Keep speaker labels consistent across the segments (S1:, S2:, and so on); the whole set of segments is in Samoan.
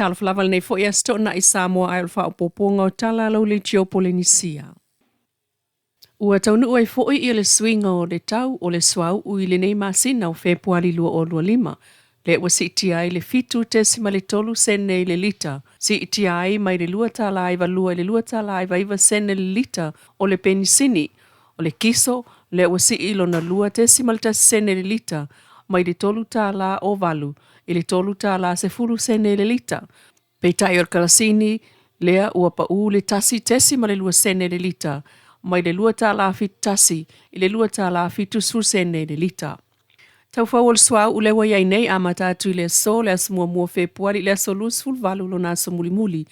S1: Talofa lava lenei foi Aso Toonai Samoa ae o le faaopoopoga o tala a lau Leitio Polenisia. Ua taunuu ai foi ia le suiga o le tau o le suauu i lenei masina o Fepuari 2025, lea ua siitia ai le 7.3 sene i le lita, siitia ai mai le $2.92 i le $2.99 le lita o le penisini, o le kiso, lea ua sii lona 2.1 sene i le lita, mai le $3.08 i le $3.10 i le lita. Peitai o le karasini, lea ua pau le 1.2 sene i le lita, mai le $2.71 i le $2.70 i le lita. Taufau o le suauu lea ua i ai nei, amata atu i le aso, le aso 1 o Fepuari i le aso 28 lona aso mulimuli.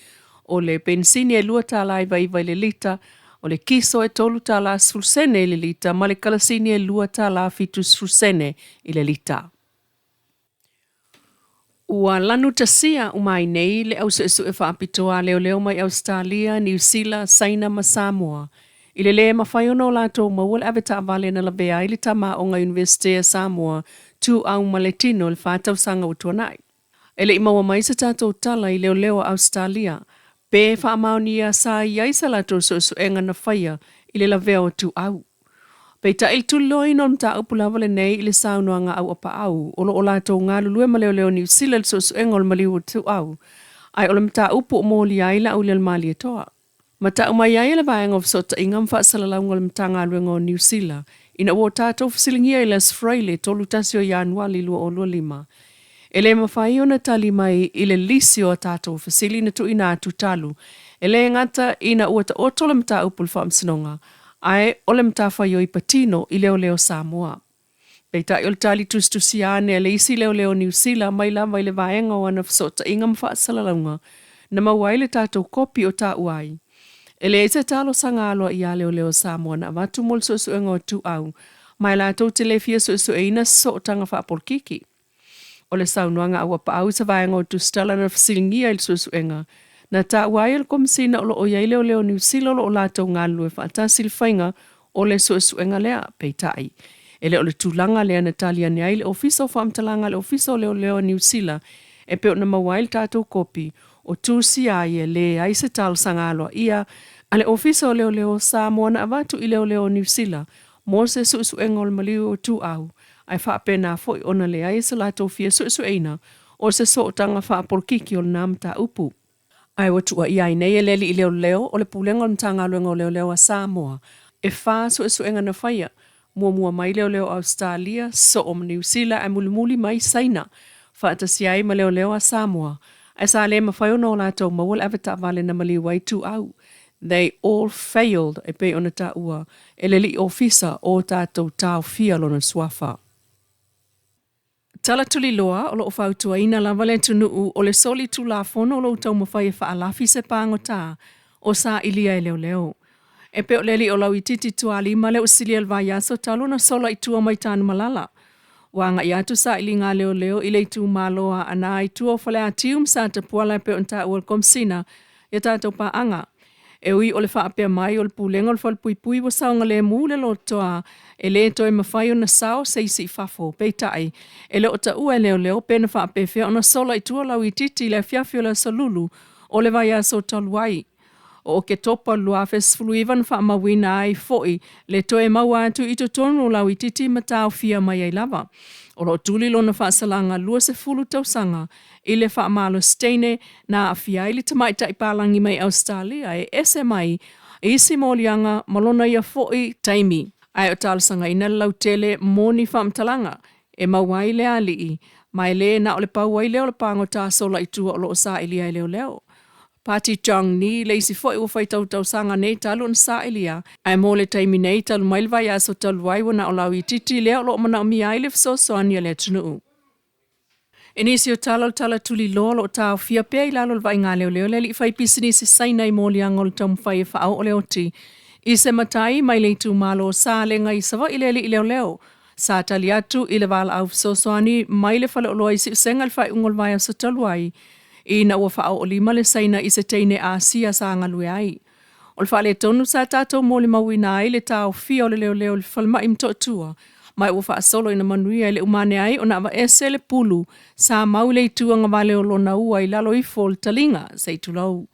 S1: O le penisini e $2.99 i le lita, o le kiso e $3.10 i le lita ma le karasini e $2.70 i le lita. Ua lanutasia uma ai nei le au suesue faapitoa a leoleo mai Ausetalia, Niu Sila, Saina ma Samoa i le lē mafai ona o latou maua le avetaavale na lavea ai le tama aoga Iunivesite a Samoa Tuau Maletino i le 4 tausaga ua tuanai. E le i maua mai se tatou tala i leoleo a Ausetalia pe faamaonia sa i ai sa latou suesuega na faia i le lavea o Tuau. Peitai le tuliloaina o le mataupu lava lenei i le saunoaga auapaau o lo o latou galulue ma leoleo Niu Sila i le suesuega o le maliu o Tuau, ae o le mataupu o molia ai Laaulialemalietoa. Ma tau mai ai e le Vaega o Fesootaiga ma Faasalalauga o le Matagaluega o Niu Sila ina ua o tatou fesiligia i le Aso Faraile 31 o Ianuali 2025, e le mafai ona tali mai i le lisi o a tatou fesili na tuuina atu talu, e le gata ina ua taoto le mataupu i le Faamasinoga, ae o le matafaioi patino i leoleo Samoa. Peitai o le tali tusitusia ane a le isi leoleo Niu Sila mai lava i le Vaega o ana Fesootaiga ma Faasalalauga na maua ai le tatou kopi o taua ai, e leai se talosaga aloaia a leoleo Samoa na avatu mo le suesuega o Tuau, ma e latou te le fia suesueina se sootaga faapolokiki. O le saunoaga auapaau i se vaega o tusitala na fesiligia i le suesuega, na taua ai e le Komesina o lo o i ai leoleo Niu Sila o lo o latou galulue faatasi i le faiga o le suesuega lea. Peitai, e le o le tulaga lea na tali ane ai le Ofisa o Faamatalaga a le Ofisa o Leoleo a Niu Sila e pei ona maua ai le tatou kopi o tusi ai e leai se talosaga aloaia a le Ofisa o Leoleo o Samoa na avatu i leoleo o Niu Sila mo se suesuega o le maliu o Tuau, ae faapena foi ona leai se latou fia suesueina o se sootaga faapolokiki o lena mataupu. Ae ua tuuaia ai nei e le alii leoleo o le Pulega o le Matagaluega o Leoleo a Samoa e fa suesuega na faia, muamua mai leoleo Ausetalia, soo ma Niu Sila ae mulimuli mai Saina, faatasi ai ma leoleo a Samoa, ae sa le mafai ona o latou maua le avetaavale na maliu ai Tuau. They all failed e pei ona taua e le alii ofisa o tatou taofia lona suafa. Tala tuliloa, o lo o fautuaina lava le atunuu o le soli tulafono o lo o taumafai e faalafi se pagota o sailia e leoleo. E pei o le alii o Lauitiiti Tualima lea ua silia i le vaiaso talu ona sola i tua mai Tanumalala. Ua agai atu sailiga a leoleo i le itumalo a Aana i tua o Faleatiu ma Satapuala e pei ona taua e le Komesina i a tatou paaga. E ui o le faapea mai o le pulega o le falepuipui ua saogalemu le lotoa e le toe mafai ona sao se isi i fafo, peitai, e le o taua e leoleo pe na faapefea ona sola i tua Lauitiiti i le afiafi o le aso Lulu o le vaiaso talu ai. O Oketopa 2019 na faamauina ai foi le toe maua atu i totonu o Lauitiiti ma taofia mai ai lava. O lo o tuli lona faasalaga 20 tausaga i le faamalosi teine na aafia ai le tamaitai palagi mai Ausetalia e ese mai isi moliaga ma lona ia foi taimi. Ae o talosagaina le lautele mo ni faamatalaga e maua ai le alii, ma e le na o le pau ai lea o le pagota sola i tua o lo o sailia e leoleo. Pati Chong Ni le isi foi ua faitau tausaga nei talu ona sailia, ae mo le taimi nei talu mai le vaiaso talu ai ua na o Lauitiiti lea o lo o manaomia ai le fesoasoani a le atunuu. I nisi o tala o le tala tuliloa o lo o taofia pea i lalo o le vaaiga a leoleo le alii faipisinisi Saina i moliaga o le taumafai e faaoo le oti i se matai mai le itumalo o Salega i Savaii le alii leoleo sa tali atu i le valaau fesoasoani mai le faleoloa i Siusega i le faaiuga o le vaiaso talu ai ina ua faaoolima le Saina i se teine Asia sa galue ai. O le faaletonu sa tatou molimauina ai le taofia o le leoleo i le falemai Motootua. Ma ua faasolo ina manuia e le uma ane ai ona aveese le pulu sa mau i le itu agavale o lona ua i lalo ifo o le taliga, se i tulou.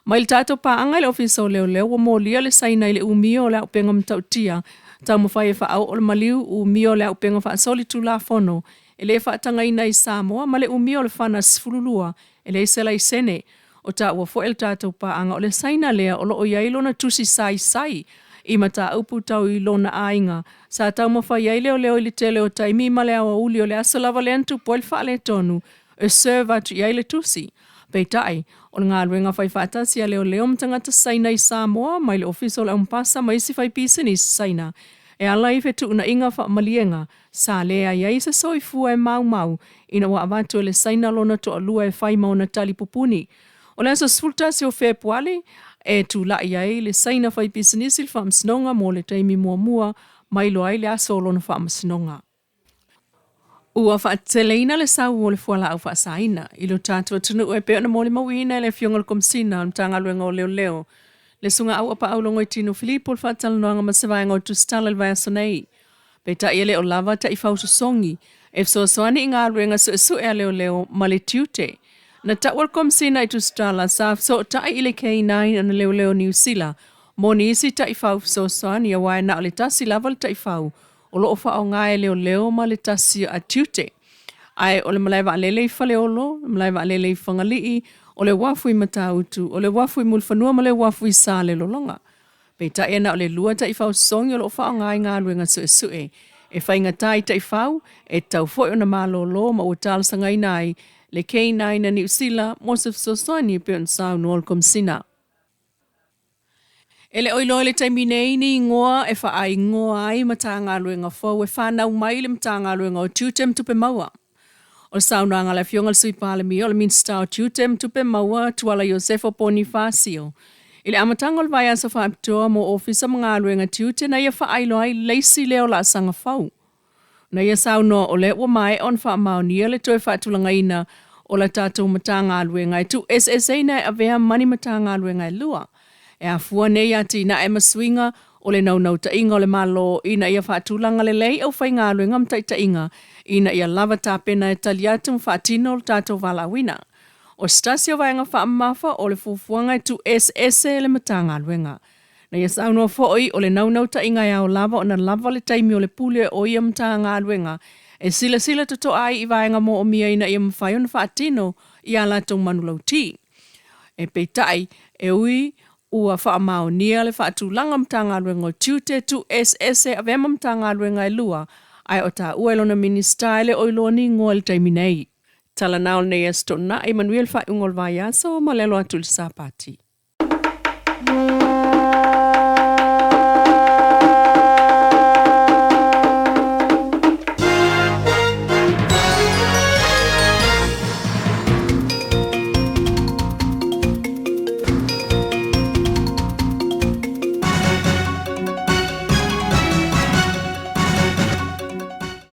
S1: Mai le tatou paaga i le Ofisa o Leoleo ua molia le Saina i le umia o le auupega matautia taumafai e faaoo le maliu umia o le auupega faasolitulafono e le faatagaina i Samoa ma le umia o le fana 12 e leai se laisene. O taua foi e le tatou paaga o le Saina lea o lo o i ai lona tusi saisai i mataupu tau i lona aiga sa taumafai ai leoleo i le tele o taimi ma le aoauli o le aso lava lea na tupu ai le faaletonu e serve atu i ai le tusi. Peitai, o le galuega faifaatasi a leoleo ma tagata Saina i Samoa mai le Ofisa o le Aumapasa ma isi faipisinisi Saina e ala i fetuunaiga faamaliega sa leai ai se soifua e maumau ina ua avatu e le Saina lona toalua e fai ma ona tali pupuni. O le aso 11 o Fepuali e tulai ai le Saina faipisinisi i le faamasinoga mo le taimi muamua ma iloa ai le aso o lona faamasinoga. Ua faateteleina le sau o le fualaau faasaina i lo tatou atunuu e pei ona molimauina e le Afioga i le Komesina o le Matagaluega o Leoleo, le Susuga Auapaau Logoitino Filipo i le faatalanoaga ma se vaega o Tusitala i le vaiaso nei. Peitai e le o lava taifau sosogi e fesoasoani i galuega suesue a leoleo ma le tiute. Na taua le Komesina i Tusitala sa fesootai i le K9 a leoleo Niu Sila mo nisi taifau fesoasoani aua e na o le tasi lava le taifau o lo o faaaoga e leoleo ma le tasi a tiute. Ae o le malae vaalele i Faleolo, le malae vaalele i Fagalii, o le uafu i Matautu, o le uafu i Mulifanua ma le uafu i Salelologa. Peitai e na o le lua taifau sosogi o lo o faaaoga i galuega suesue. E faigata i taifau, e tatau foi ona malolo ma ua talosagaina ai le K9 a Niu Sila mo se fesoasoani e pei ona saunoa le Komesina. E le o iloa i le taimi nei ni igoa e faaigoa ai Matagaluega fou e fanau mai i le Matagaluega o Tiute ma Tupe Maua. O le saunoaga a le Afioga i le Sui Palemia o le Minisita o Tiute ma Tupe Maua Tuala Iosefo Ponifasio i le amataga o le vaiaso faapitoa mo Ofisa ma Galuega Tiute na ia faailoa ai le isi lea o laasaga fou. Na ia saunoa o lea ua maea ona faamaonia le toe faatulagaina o la tatou Matagaluega e tuueseeseina e avea ma ni Matagaluega e lua. E afua nei atinae ma suiga o le naunautaiga o le Malo ina ia faatulaga lelei aufaigaluega ma taitaiga ina ia lava tapena e tali atu ma faatino lo tatou valaauina. O se tasi o vaega faamamafa o le fuafuaga e tuueseese le Matagaluega. Na ia saunoa foi o le naunautaiga e ao lava ona lava le taimi o le Pule o ia Matagaluega e silasila totoa ai i vaega moomia ina ia mafai ona faatino i a latou manulauti. E peitai, e ui ua faamaonia le faatulaga Matagaluega o Tiute tuueseese avea ma Matagaluega e lua, ae o taua e lona Minisita e le o iloa ni igoa i le taimi nei. Tala na o lenei Aso Toonai, manuia le faaiuga o le vaiaso ma le alo atu i le Sapati.